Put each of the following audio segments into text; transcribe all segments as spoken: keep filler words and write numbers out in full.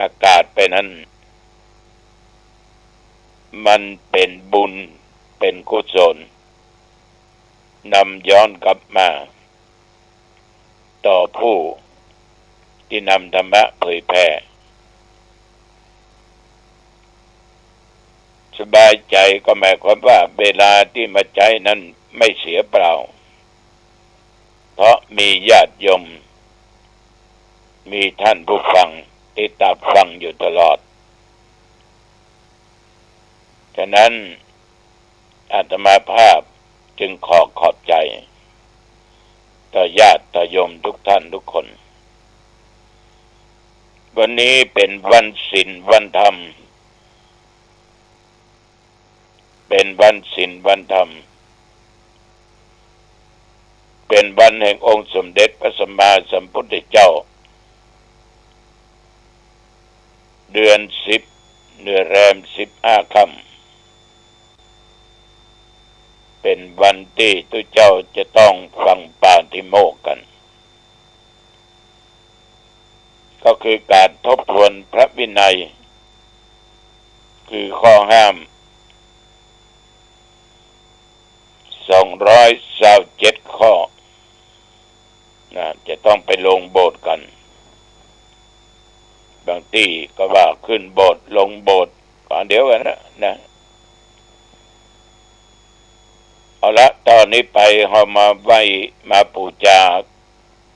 อากาศไปนั้น มันเป๋นบุญ เป๋นกุศล นำย้อนกลับมา ต่อผู้ตี้นำธรรมะเผยแผ่ สบายใจ๋ก็หมายความว่าเวลาตี้มาใจ๊นั้นไม่เสียเปล่า เพราะมีญาติโยม มีท่านผู้ฟังติดต๋ามฟังอยู่ตลอด ฉะนั้น อาตมาภาพจึงขอขอบใจ๋ ต่อญาติต่อโยมทุกท่านทุกคน วันนี้เป๋นวันศีลวันธรรม เป๋นวันศีลวันธรรม เป๋นวันแห่งองค์สมเด็จพระสัมมาสัมพุทธเจ้า เดือนสิบ เดือนแรมสิบห้าค่ำ เป๋นวันตี้ตุ๊เจ้าจะต้องฟังปาฏิโมกข์กั๋น ก็คือก๋านทบทวนพระวินัย คือข้อห้าม สองร้อยซาวเจ็ดข้อ นะ จะต้องไปลงโบสถ์กั๋น บางตี้ก็ว่าขึ้นโบสถ์ลงโบสถ์ ก็อันเดียวกั๋นนะ นะ เอาละ ต่อนี้ไปเฮามาไหว้มาปู๋จา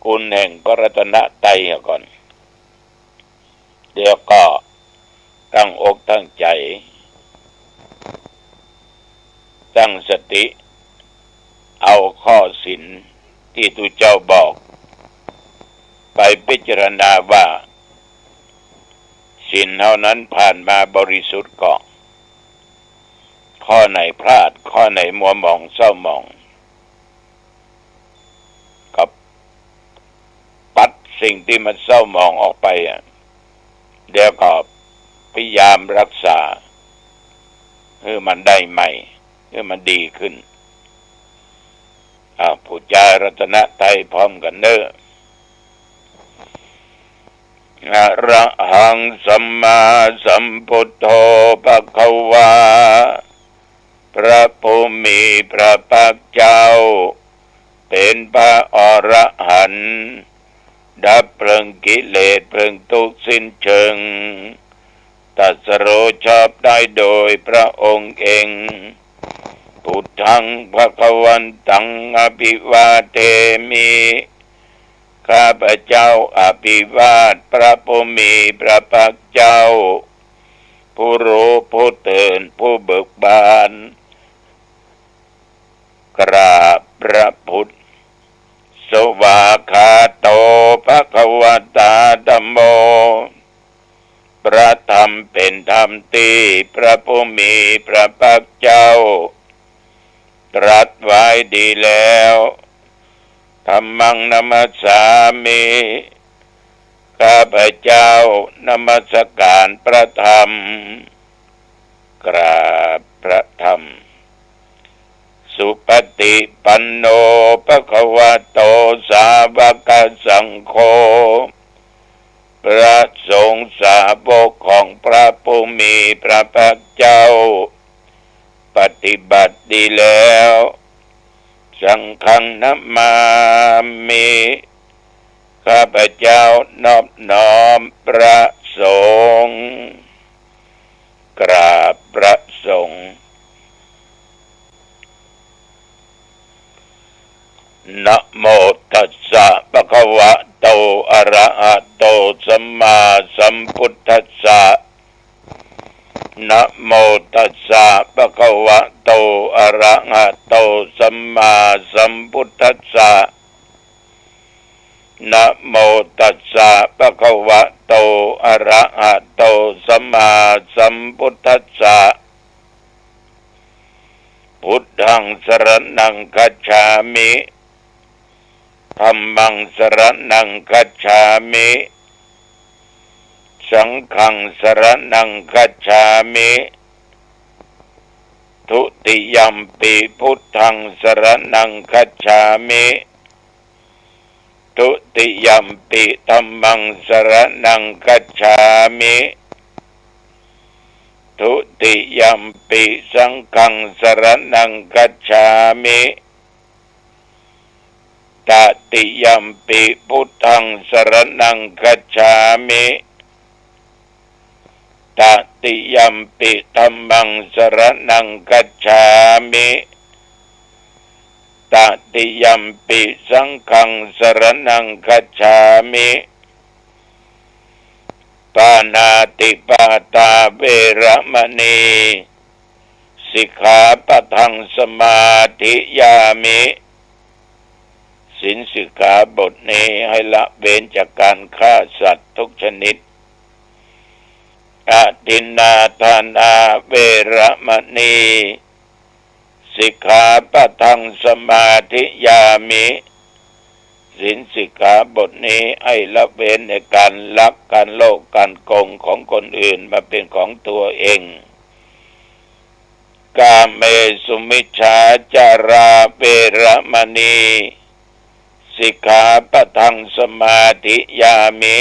คุณแห่งพระรัตนตรัยก่อน แล้วก็ตั้งอกตั้งใจ๋ ตั้งสติ เอาข้อศีลตี้ตุ๊เจ้าบอก ไปพิจารณาว่า ศีลเฮานั้นผ่านมาบริสุทธิ์ก่อ ข้อไหนพลาด ข้อไหนมัวหมองเศร้าหมอง ก็ปัดสิ่งตี้มันเศร้าหมองออกไปอะ แล้วก็พยายามรักษา หื้อมันได้ใหม่ หื้อมันดีขึ้น อ่า ปู๋จารัตนตรัยพร้อมกั๋นเน้อ อะระหังสัมมาสัมพุทโธภะคะวา พระผู้มีพระภาคเจ้า เป๋นพระอรหันต์ ดับเพลิงกิเลสเพลิงทุกข์สิ้นเชิง ตรัสรู้ชอบได้โดยพระองค์เอง พุทธังภะคะวันตังอะภิวาเทมิ ข้าพเจ้าอภิวาทพระผู้มีพระภาคเจ้า ผู้รู้ผู้ตื่นผู้เบิกบาน กราบพระพุทธ สวากขาโตภะคะวะตาธัมโม พระธรรมเป๋นธรรมตี้พระผู้มีพระภาคเจ้า ตรัสไว้ดีแล้ว ธัมมังนะมัสสามิ ข้าพเจ้านมัสการพระธรรม กราบพระธรรม สุปฏิปันโนภะคะวะโต สาวกสังโฆ พระสงฆ์สาวกของพระผู้มีพระภาคเจ้า ปฏิบัติดีแล้ว สังฆังนะมามิ ข้าพเจ้านอบน้อมพระสงฆ์ กราบพระสงฆ์ นะโมตัสสะภะคะวะโต อะระหะโต สัมมาสัมพุทธัสสะ นะโมตัสสะภะคะวะโต อะระหะโต สัมมาสัมพุทธัสสะ นะโมตัสสะภะคะวะโต อะระหะโต สัมมาสัมพุทธัสสะ พุทธังสรณังคัจฉามิ ธัมมังสรณังคัจฉามิ สังฆังสรณังคัจฉามิ ทุติยัมปิพุทธังสรณังคัจฉามิ Dutiyampi dhammaṃ saraṇaṃ gacchāmi. Dutiyampi saṅghaṃ saraṇaṃ gacchāmi. Tatiyampi buddhaṃ saraṇaṃ gacchāmi. Tatiyampi dhammaṃ saraṇaṃ gacchāmi. Tatiyampi saṅghaṃ saraṇaṃ gacchāmi. Pāṇātipātā veramaṇī sikkhāpadaṃ samādiyāmi. ศีลสิกขาบทนี้ให้ละเว้นจากการฆ่าสัตว์ทุกชนิด Adinnādānā veramaṇī sikkhāpadaṃ samādiyāmi. ศีลสิกขาบทนี้ให้ละเว้นในการลัก การโลภ การโกงของคนอื่นมาเป็นของตัวเอง Kāmesu micchācārā veramaṇī sikkhāpadaṃ samādiyāmi.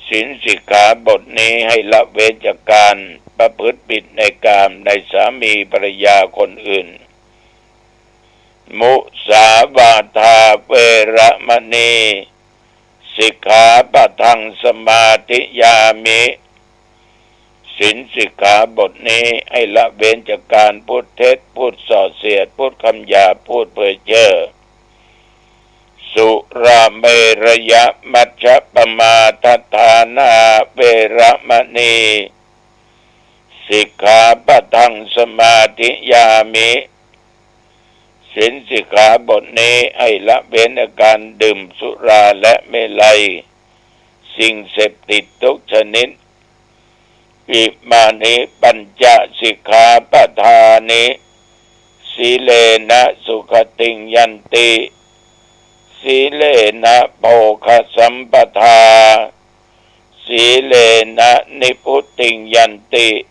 ศีลสิกขาบทนี้ให้ละเว้นจากการประพฤติผิดในกามในสามีภรรยาคนอื่น Musāvādā veramaṇī sikkhāpadaṃ samādiyāmi. ศีลสิกขาบทนี้ให้ละเว้นจากการพูดเท็จ พูดส่อเสียด พูดคำหยาบ พูดเพ้อเจ้อ Surāmerayamajjapamādaṭṭhānā veramaṇī sikkhāpadaṃ samādiyāmi. ศีลสิกขาบทนี้ให้ละเว้นการดื่มสุราและเมรัย สิ่งเสพติดทุกชนิด Imāni pañca sikkhāpadāni. Sīlena sugatiṃ yanti, sīlena bhogasampadā, sīlena nibbutiṃ yanti,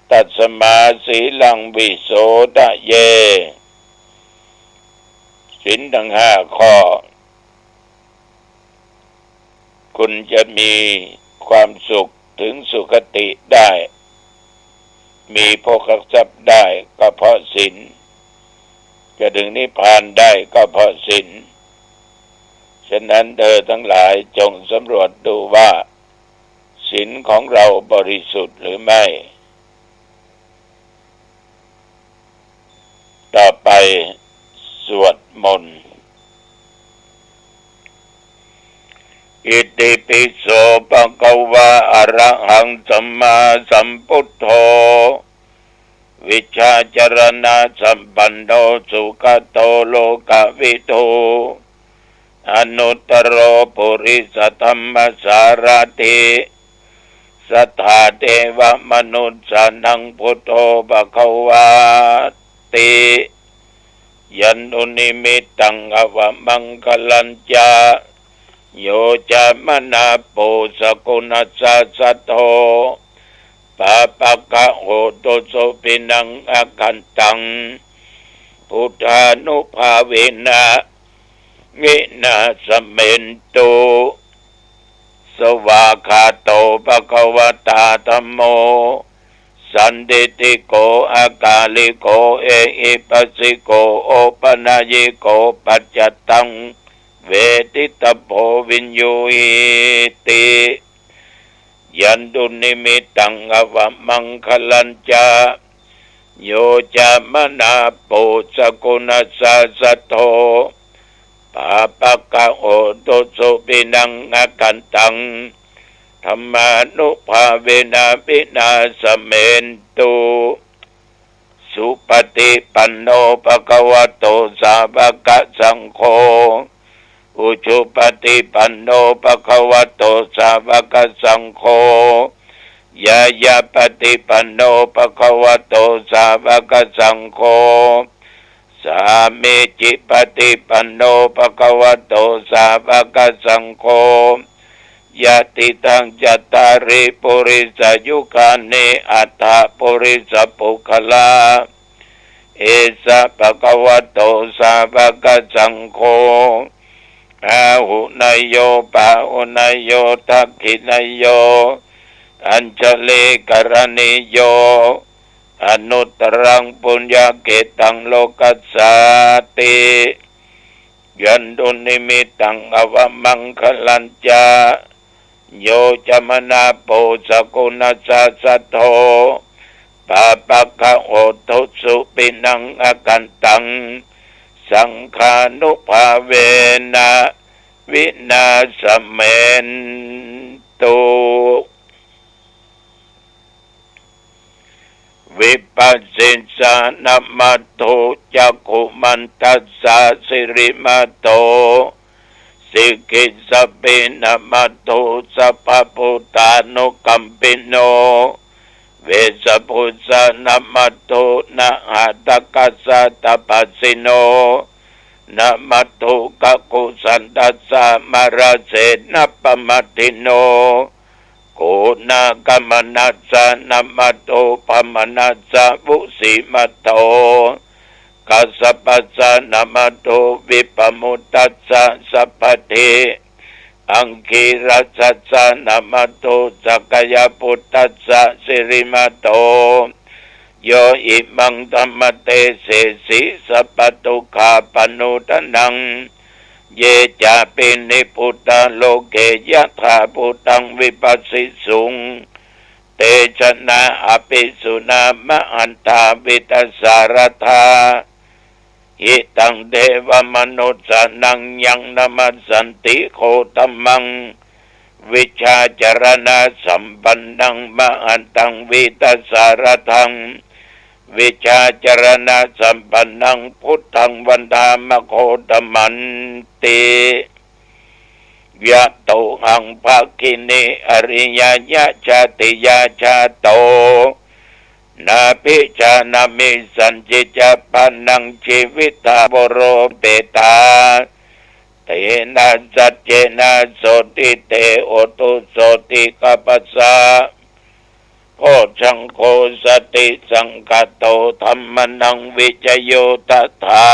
tasmā sīlaṃ visodhaye. ศีลทั้งห้าข้อ คุณจะมีความสุขถึงสุคติได้ มีโภคทรัพย์ได้ก็เพราะศีล จะถึงนิพพานได้ก็เพราะศีล ฉะนั้นเธอทั้งหลายจงสำรวจดูว่า ศีลของเราบริสุทธิ์หรือไม่ ต่อไปสวดมนต์ Itipi so bhagavā arahaṃ sammāsambuddho vijjācaraṇasampanno sugato lokavidū anuttaro purisadammasārathi satthā devamanussānaṃ buddho bhagavāti. Yandunnimittaṃ avamaṅgalañca yo cāmanāpo sakuṇassa saddo pāpaggaho dussupinaṃ akantaṃ buddhānubhāvena vināsamentu. Svākkhāto bhagavatā dhammo sandiṭṭhiko akāliko ehipassiko opanayiko paccattaṃ veditabbo viññūhīti. Yandunnimittaṃ avamaṅgalañca yo cāmanāpo sakuṇassa saddo pāpaggaho dussupinaṃ akantaṃ dhammānubhāvena vināsamentu. Supaṭipanno bhagavato sāvakasaṅgho ujupaṭipanno bhagavato sāvakasaṅgho ñāyapaṭipanno bhagavato sāvakasaṅgho sāmīcipaṭipanno bhagavato sāvakasaṅgho yadidaṃ cattāri purisayugāni aṭṭha purisapuggalā esa bhagavato sāvakasaṅgho อาหุเนยโย ปาหุเนยโย ทักขิเนยโย อัญชลีกรณีโย อนุตตรังปุญญาเขตังโลกัสสาติ ยันตุนิมิตตังอวมังคะลัญจะ โยจะมะนะโปสะกุณัสสะสัทโธ ปาปะกะโหตุสุปิณังอะกันตัง สังฆานุภาเวนะ วินาสเมนตุ วิปัสสิสานะมัตโถ จักขุมันตัสสะสิริมัตโถ สิกขิสเปนะมัตโถ สัพพะปุทธานุกัมปิโน เวสสะปุสสะนะมัตโถ นะหะตะกัสสะตะปัสสิโน นะมัตโถ กะกุสันตัสสะมะระเสนะปะมัตถิโน โกนะกะมะนัสสะนะมัตโถ พะมะนัสสะวุสิมัตโถ กัสสะปัสสะนะมัตโถ วิปะมุตตัสสะสัพพะทิ อังคีรัสสัสสะนะมัตโถ สักยะปุตตัสสะสิริมัตโถ โยอิมังธัมมะเตเสสิ สัพพะทุกขาปะโนทะนัง เยจะปิ นิพพุตตา โลเก ยะถาภูตัง วิปัสสิสุง เตชะนะอะภิสุนามะหันตา วีตสาระธา หิตัง เทวะมะนุสสานัง ยังนะมัสสันติ โคตมัง วิชชาจะระณะสัมปันนัง มะหันตัง วีตสาระธัง วิชชาจะระณะสัมปันนัง พุทธัง วันทามะ โคตมันติ ยะโตหัง ภะคินี อะริยะยะจาติยาจาโต นาภิจานะมิ สัญญิจฉาปะนัง จีวิตา โวโรเปตา เตนะ สัจเจนะ โสติ เต โหตุ โสติ กัปปะสะ โพชฌังโค สติสังคาโต ธัมมานัง วิจโย ตถา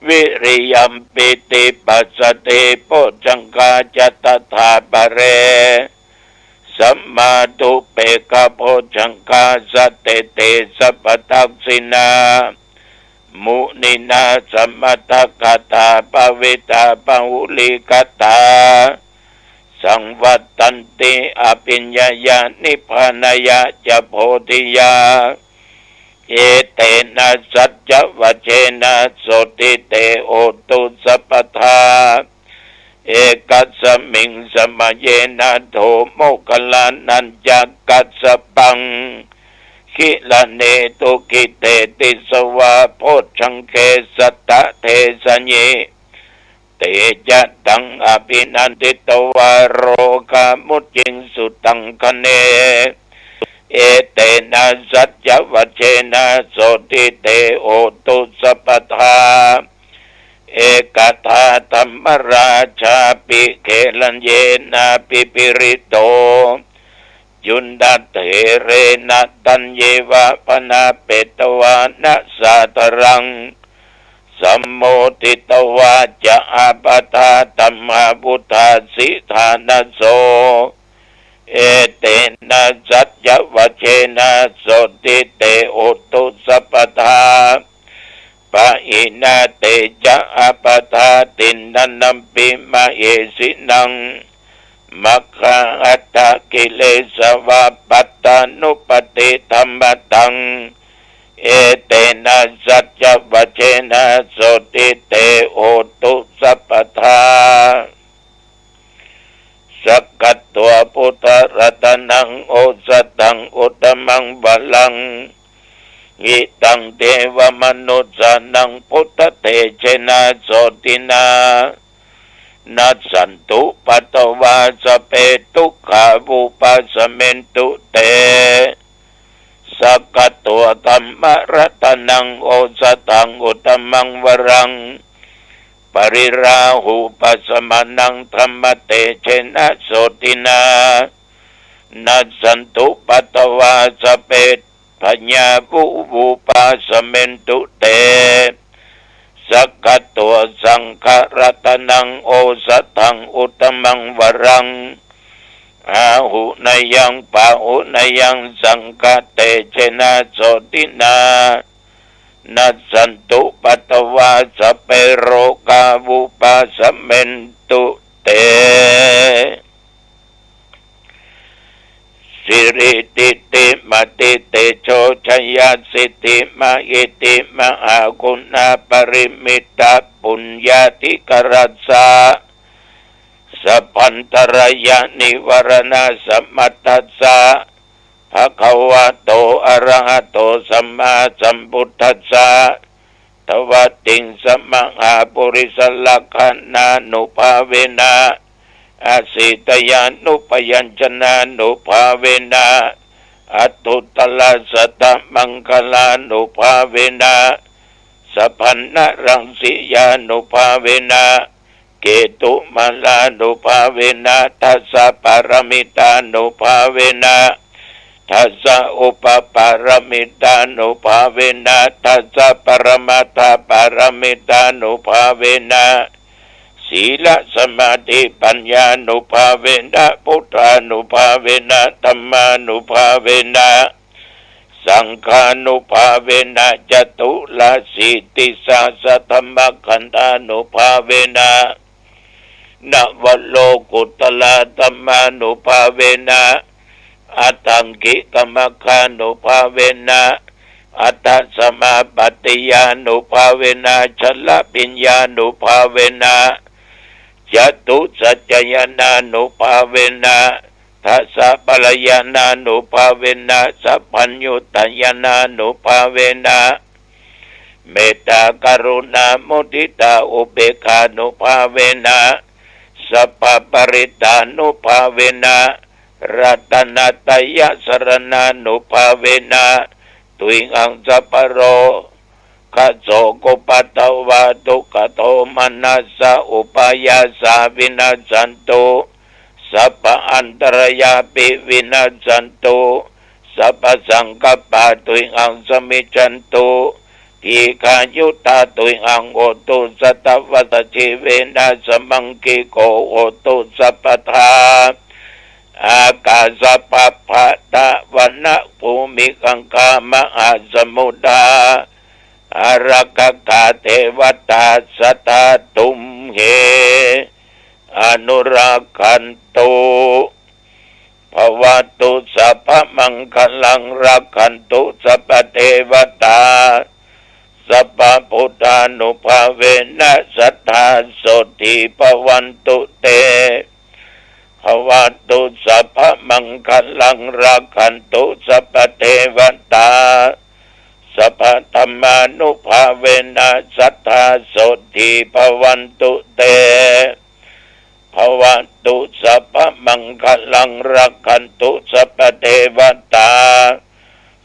วิริยัม ปีติ ปัสสะติ โพชฌังคา จะ ตถา ปะเร สัมมาทุปเปกขะ โพชฌังคา สะเตติ สัพพะทักขิณา มุนินา สมัตถะกะถา ภะวิตา ปะหุลีกะถา สังวัตตันติ อะภิญญายา นิพพานายาจะ โพธิยา เอเตนะ สัจจะวะเจนะ โสติ เต โหตุ สัพพะทา เอกัสสะมิง สะมะเยนะ โถ โมคคัลลานัญจะ กัสสะปัง กิลาเนตุ กิเตติสวา โพชฌังเก สัตตะเทสะยิ เตจะตัง อะภินันทิตวา โรกามุจจิงสุตังคะเน เอเตนะ สัจจะวะเจนะ โสติ เต โหตุ สัพพะทา เอกทา ธัมมราชาปิ เขลัญเยนะ ปิปิริโต จุณฑะเถเรนะ ตัญเยวะ ภะนะเปตวานะ สาธารัง สัมโมทิตวาจะ อาปะทา ธัมมาวุฑฒา สิทธานะโส เอเตนะ สัจจะวะเจนะ โสติ เต โหตุ สัพพะทา ปะหินา เตจะ อาปะทา ทินนัมปิ มะเหสินัง มัคคาหัตถะกิเลสวา ปัตตานุปัตติธัมมะตัง เอเตนะ สัจจะวะเจนะ โสติ เต โหตุ สัพพะทา สักกัตวา พุทธะรัตะนัง โอสะถัง อุตตะมัง วะรัง หิตัง เทวะมะนุสสานัง พุทธะเตจะนะ โสตินะ นัสสันตุ ปัตตวา สัพเพ ทุกขา วุปาสะเมนตุ เต สักกัตวา ธัมมะรัตะนัง โอสะถัง อุตตะมัง วะรัง ปะริราหูปะสะมานัง ธัมมะเตจะนะ โสตินะ นัสสันตุ ปัตตวา สัพเพ พยา วุ วุปาสะเมนตุ เต สะกะโต สังฆะรัตนัง โอสะถัง อุตตมังวะรัง อาหุเนยัง ปาหุเนยัง สังฆะเตจะนะ โสตินะ นัสสันตุปัตตวา สัพเพ โรกา วุปัสสะเมนตุ เต สิริทิติมติเตโช ชยสิทธิมหิทธิ มหากุณาปริมิตตะปุญญาธิกรัสสะ สัพพันตรายะนิวรณะสะมัตถัสสะ ภะคะวะโต อะระหะโต สัมมาสัมพุทธัสสะ ทวติงสะมหาปุริสะลักขณานุภาเวนะ อสีตยานุปยัญชนานุภาเวนะ อัตถุตละสัตถมังคลานุภาเวนะ สัพพันนรังสียานุภาเวนะ เกตุมาลานุภาเวนะ ทัสสะปารมิตานุภาเวนะ ทัสสะอุปปารมิตานุภาเวนะ ทัสสะปรมัตถปารมิตานุภาเวนะ สีลสมาธิปัญญานุภาเวนะ พุทธานุภาเวนะ ธัมมานุภาเวนะ สังฆานุภาเวนะ จตุรสีติสะสะธัมมะขันธานุภาเวนะ นวโลกุตตะลาธัมมานุภาเวนะ อัตถังคิกมัคคานุภาเวนะ อัตถสมาปัตติยานุภาเวนะ ชลปิญญานุภาเวนะ จตุสัจจยานานุภาเวนะ ทัสสะปะรายานานุภาเวนะ สัพพัญญุตยานานุภาเวนะ เมตตากรุณามุทิตาอุเบกขานุภาเวนะ สัพพะปริตตานุภาเวนะ รัตนตยสรณานุภาเวนะ ตุยหังสัพพะโร คโสโกปัตตวาทุกขโทมนัสสะอุปายาสาวินัสสันตุ สัพพะอันตรายาปิวินัสสันตุ สัพพะสังคัปปาตุยหังสมิจฉันตุ ทีฆายุตาตุยหังโหตุ สัตวะสะจีเวนะสะมังคิโกโหตุสัพพะทา อากาสะปะพะตะวะนะภูมิคังคามหาสมุทธา อารักขะเทวตาสะทาตุมเห อนุรักขันตุ ภะวะตุสัพพะมังคะลัง รักขันตุสัพพะเทวตา สัพพะพุทธานุภาเวนะ สัตถาโสตถีภะวันตุเต ภะวะตุสัพพะมังคะลัง รักขันตุสัพพะเทวตา สัพพะธัมมานุภาเวนะ สัตถาโสตถีภะวันตุเต ภะวะตุสัพพะมังคะลัง รักขันตุสัพพะเทวตา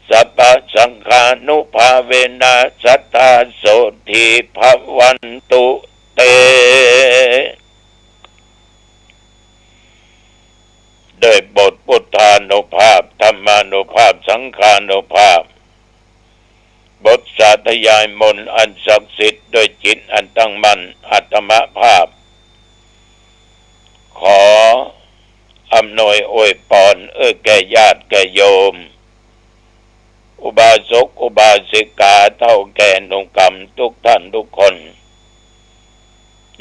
สัพพะสังฆานุภาเวนะ สัตถาโสตถีภะวันตุเต ด้วยบทพุทธานุภาพ ธัมมานุภาพ สังฆานุภาพ บทสาธยายมนต์อันศักดิ์สิทธิ์ด้วยจิตอันตั้งมั่น อาตมภาพ ขออำนวยอวยปอนเอื้อแก่ญาติแก่โยม อุบาสกอุบาสิกา เฒ่าแก่หนุ่มกำทุกท่านทุกคน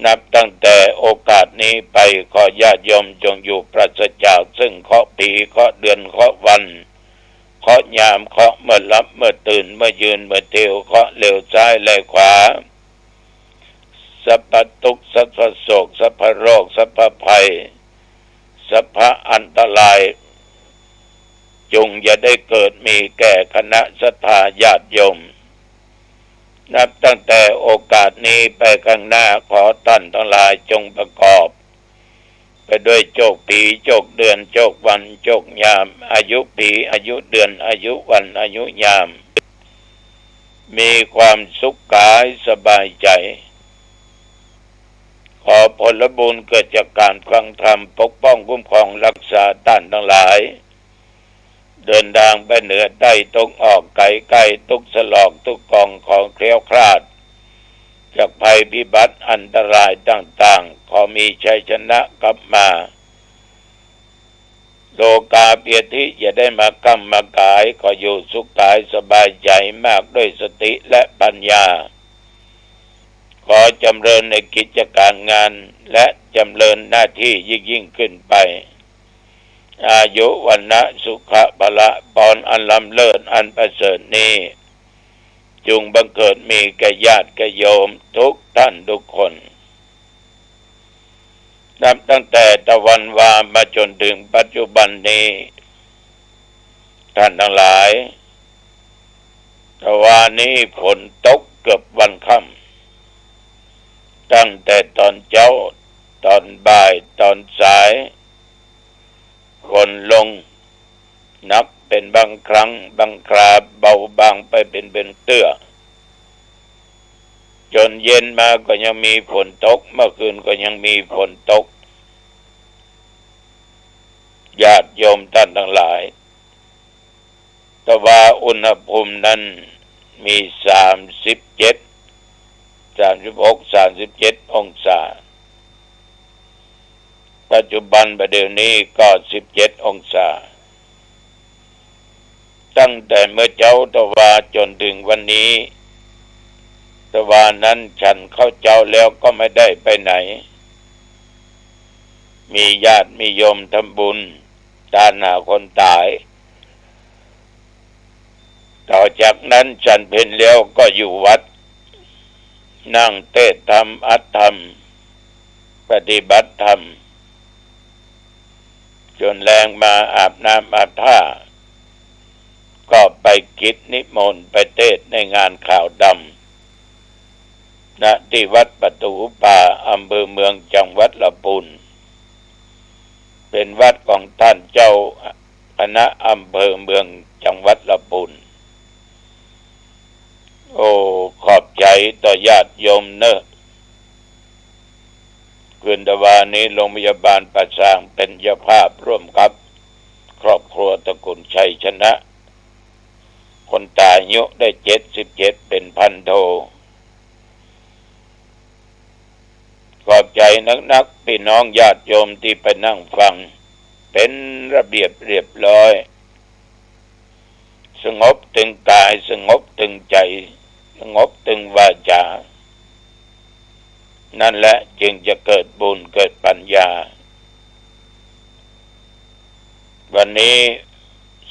นับตั้งแต่โอกาสนี้ไป ขอญาติโยมจงอยู่ปราศจากซึ่งเคราะห์ปี เคราะห์เดือน เคราะห์วัน เคราะห์ยาม เคราะห์เมื่อหลับเมื่อตื่น เมื่อยืนเมื่อเตียว เคราะห์เลวซ้ายแลขวา สัพพะทุกข์ สัพพะโศก สัพพะโรค สัพพะภัย สัพพะอันตราย จงอย่าได้เกิดมีแก่คณะศรัทธาญาติโยม นับตั้งแต่โอกาสนี้ไปข้างหน้า ขอท่านทั้งหลายจงประกอบไปด้วยโชคปี โชคเดือน โชควัน โชคยาม อายุปี อายุเดือน อายุวัน อายุยาม มีความสุขกายสบายใจ ขอผลบุญเกิดจากการฟังธรรม ปกป้องคุ้มครองรักษาท่านทั้งหลาย เดินทางไปเหนือใต้ตะวันออกไกลใกล้ ทุกสลอกทุกกอง ขอแคล้วคลาด จากภัยพิบัติอันตรายต่างๆ ขอมีชัยชนะกลับมา โลกาภิวรรณ จะได้มาค้ามาขาย ขออยู่สุขกายสบายใจ๋มากด้วยสติและปัญญา ขอจ๋ำเริญในกิจก๋านงาน และจ๋ำเริญหน้าตี้ยิ่งๆ ขึ้นไป อายุ วรรณะ สุขะ พละ พรอันล้ำเลิศอันประเสริฐนี้ จุ่งบังเกิดมีแก่ญาติแก่โยมทุกท่านทุกคน นับตั้งแต่ตะวันวามาจ๋นเถิงปัจจุบันนี้ ท่านตังหลาย ตะวานี้ฝนตกเกือบวันค่ำ ตั้งแต่ต๋อนเจ๊า ต๋อนบ่าย ต๋อนสาย ฝนลง นับเป๋นบางครั้งบางครา เบาบางไปเป๋น เป๋นเตื้อ จ๋นเย็นมาก็ยังมีฝนตก เมื่อคืนก็ยังมีฝนตก ญาติโยมท่านตังหลาย ตะวาอุณหภูมินั้นมีสามสิบเจ็ด สามสิบหก สามสิบเจ็ดองศา ปัจจุบันบ่าเดี่ยวนี้ก็สิบเจ็ดองศา ตั้งแต่เมื่อเจ๊าตะวาจ๋นเถิงวันนี้ ตะวานั้นฉันข้าวเจ๊าแล้วก็ไม่ได้ไปไหน มีญาติมีโยมทำบุญ ตานหาคนต๋าย ต่อจากนั้นฉันเพลแล้วก็อยู่วัด นั่งเตสน์ธรรม อัดธรรม ปฏิบัติธรรม จ๋นแลงมาอาบน้ำอาบท่า ก็ไปกิจนิมนต์ไปเตสน์ในงานขาวดำ ณ ตี้วัดประตู๋ป่า อำเภอเมือง จังหวัดลำปูน เป๋นวัดของต้านเจ้าคณะอำเภอเมือง จังหวัดลำปูน โอ้ ขอบใจ๋ต่อญาติโยมเน่อ คืนตะวานี้โรงพยาบาลป่าซางเป๋นเจ้าภาพร่วมกับครอบครัวตระกูลชัยชนะ คนต๋ายอายุได้เจ็ดสิบเจ็ด เป๋นพันโท ขอบใจ๋นักๆ ปี้น้องญาติโยมตี้ไปนั่งฟัง เป๋นระเบียบเรียบร้อย สงบตึงก๋าย สงบตึงใจ๋ สงบตึงวาจา นั่นแหละจึงจะเกิดบุญเกิดปัญญา วันนี้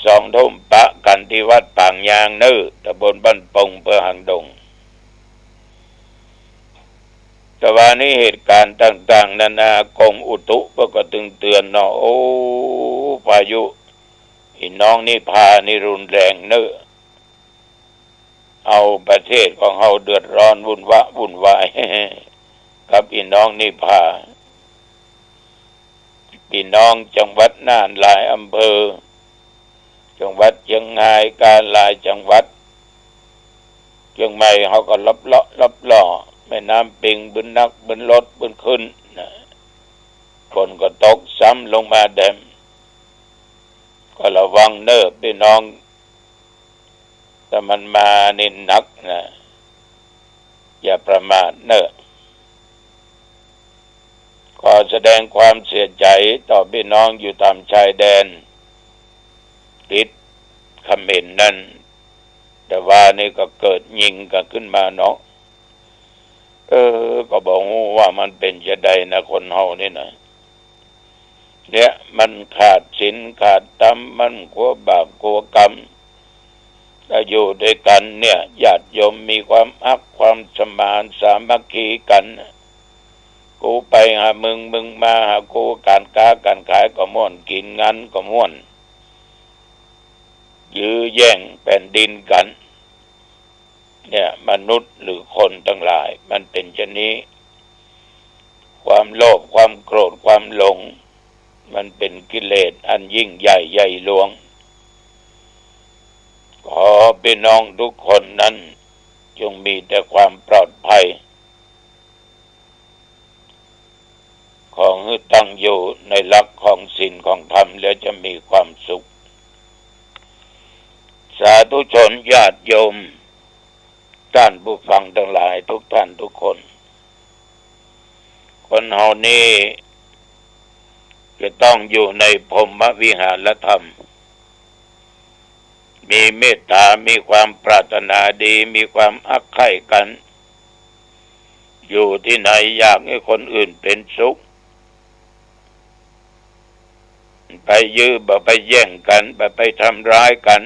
สองทุ่มปะกั๋นตี้วัดปางยางเน่อ ตำบลบ้านปง อำเภอหางดง ตะวานี้เหตุก๋ารณ์ต่างๆ นานา กรมอุตุก็ตึงเตื๋อนเนาะ โอ้ พายุ อีน้องนิพานี่รุนแรงเน่อ เอาประเทศของเฮาเดือดร้อนวุ่นวะวุ่นวาย กับอีน้องนิพา ปี้น้องจังหวัดน่านหลายอำเภอ จังหวัดเจียงฮายกาหลายจังหวัด เจียงใหม่เฮาก็ลับเลาะลับล่อ แม่น้ำปิงบึ้นนักบึ้นลดบึ้นขึ้นนะ ฝนก็ตกซ้ำลงมาแดม ก็ระวังเน่อปี้น้อง ถ้ามันมานี่หนักนะ อย่าประมาทเน่อ ขอแสดงความเสียใจ๋ ต่อปี้น้องอยู่ต๋ามชายแดน ติดเขมรนั่น ตะวานี้ก็เกิดยิงกั๋นขึ้นมาเนาะ เออ ก็บ่ฮู้ว่ามันเป๋นจาใดนะ คนเฮานี่นะ เนี่ย มันขาดศีลขาดธรรม มันกลัวบาปกลัวกรรม ถ้าอยู่ตวยกั๋นเนี่ย ญาติโยมมีความฮักความสมานสามัคคีกั๋น กูไปหามึง มึงมาหากู ก๋านก๊าก๋านขายก็ม่วน กิ๋นงันก็ม่วน ยื้อแย่งแผ่นดินกั๋น เนี่ย มนุษย์หรือคนตังหลาย มันเป๋นจานี้ ความโลภ ความโกรธ ความหลง มันเป๋นกิเลสอันยิ่งใหญ่ใหญ่หลวง ขอปี้น้องทุกคนนั้น จงมีแต่ความปลอดภัย ขอหื้อตั้งอยู่ในหลักของศีลของธรรม แล้วจะมีความสุข สาธุชนญาติโยม ท่านผู้ฟังตังหลายทุกท่านทุกคน คนเฮานี้จะต้องอยู่ในพรหมวิหารธรรม มีเมตต๋า มีความปรารถนาดี มีความฮักใคร่กั๋น อยู่ตี้ไหนอยากหื้อคนอื่นเป๋นสุข ไปยื้อ บ่ไปแย่งกั๋น บ่ไปทำร้ายกั๋น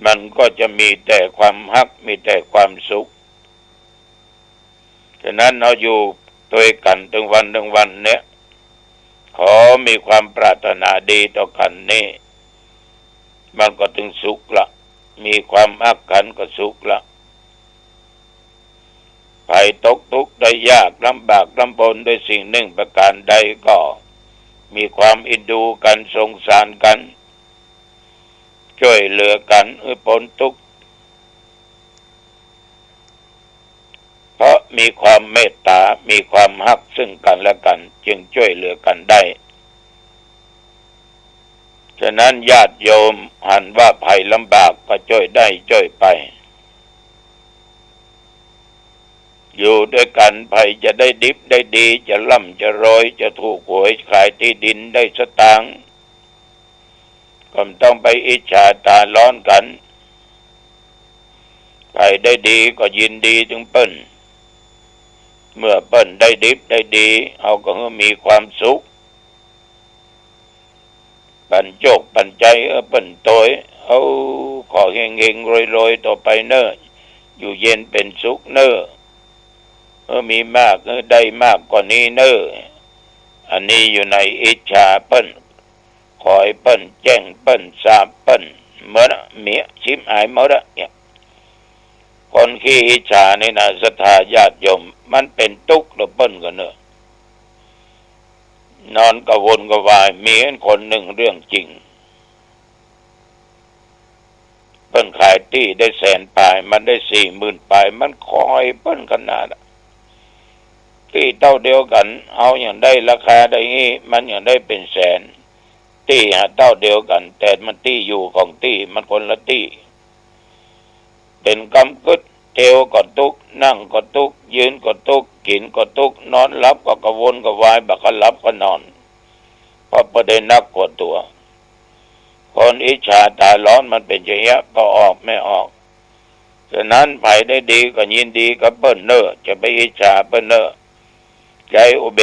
มันก็จะมีแต่ความฮัก มีแต่ความสุข ฉะนั้นเฮาอยู่ตวยกั๋นตึงวันตึงวันเนี่ย ขอมีความปรารถนาดีต่อกั๋นนี่ มันก็ตึงสุขละ มีความฮักกั๋นก็สุขละ ใผตกตุ๊กข์ได้ยาก ลำบากลำบนด้วยสิ่งหนึ่งประก๋านใดก็ มีความอินดูกั๋น สงสารกั๋น จ้วยเหลือกั๋นหื้อป๊นตุ๊กข์ เพราะมีความเมตต๋า มีความฮักซึ่งกั๋นและกั๋น จึงจ้วยเหลือกั๋นได้ ฉะนั้นญาติโยมหันว่าใผลำบากก็จ้วยได้จ้วยไป อยู่ตวยกั๋น ใผจะได้ดิบได้ดี จะร่ำจะรวย จะถูกหวยขายตี้ดินได้สตางค์ ก็บ่ต้องไปอิจฉาต๋าฮ้อนกั๋น ใผได้ดีก็ยินดีตึงเปิ้น เมื่อเปิ้นได้ดิบได้ดี เฮาก็หื้อมีความสุข ปั๋นโจคปั๋นใจ๋ เออ เปิ้นตวย เอ้า ขอเฮงๆ รวยๆ ต่อไปเน่อ อยู่เย็นเป๋นสุขเน่อ เออ มีมาก เออ ได้มากกว่านี้เน่อ อันนี้อยู่ในอิจฉาเปิ้น ขอยเปิ้น แจ้งเปิ้น สาปเปิ้น หมดอะ เมีย ฉิบหายหมดอะ เนี่ย คนขี้อิจฉานี่นะ ศรัทธาญาติโยม มันเป๋นตุ๊กข์ต่อเปิ้นกั๋นเน่อ นอนกระวนกระวาย มีคนหนึ่งเรื่องจริง เปิ้นขายตี้ได้แสนปาย มันได้สี่หมื่นปาย มันขอยเปิ้นขนาดอะ ตี้เต้าเดียวกั๋น เฮายังได้ราคาได้อี้ มันยังได้เป๋นแสน ตี้หาเต้าเดียวกั๋น แต่มันตี้อยู่ของตี้ มันคนละตี้ เป๋นกำกึ๊ด เตียวก็ตุ๊กข์ นั่งก็ตุ๊กข์ ยืนก็ตุ๊กข์ กิ๋นก็ตุ๊กข์ นอนหลับก็กระวนกระวาย บ่าขะหลับขะนอน เพราะบ่ได้นักขัวตั๋ว คนอิจฉาต๋าฮ้อนมันเป๋นจะเยียะ บ่ออกไม่ออก ฉะนั้นใผได้ดีก็ยินดีกับเปิ้นเน่อ จะไปอิจฉาเปิ้นเน่อ ใจ๊อุเบ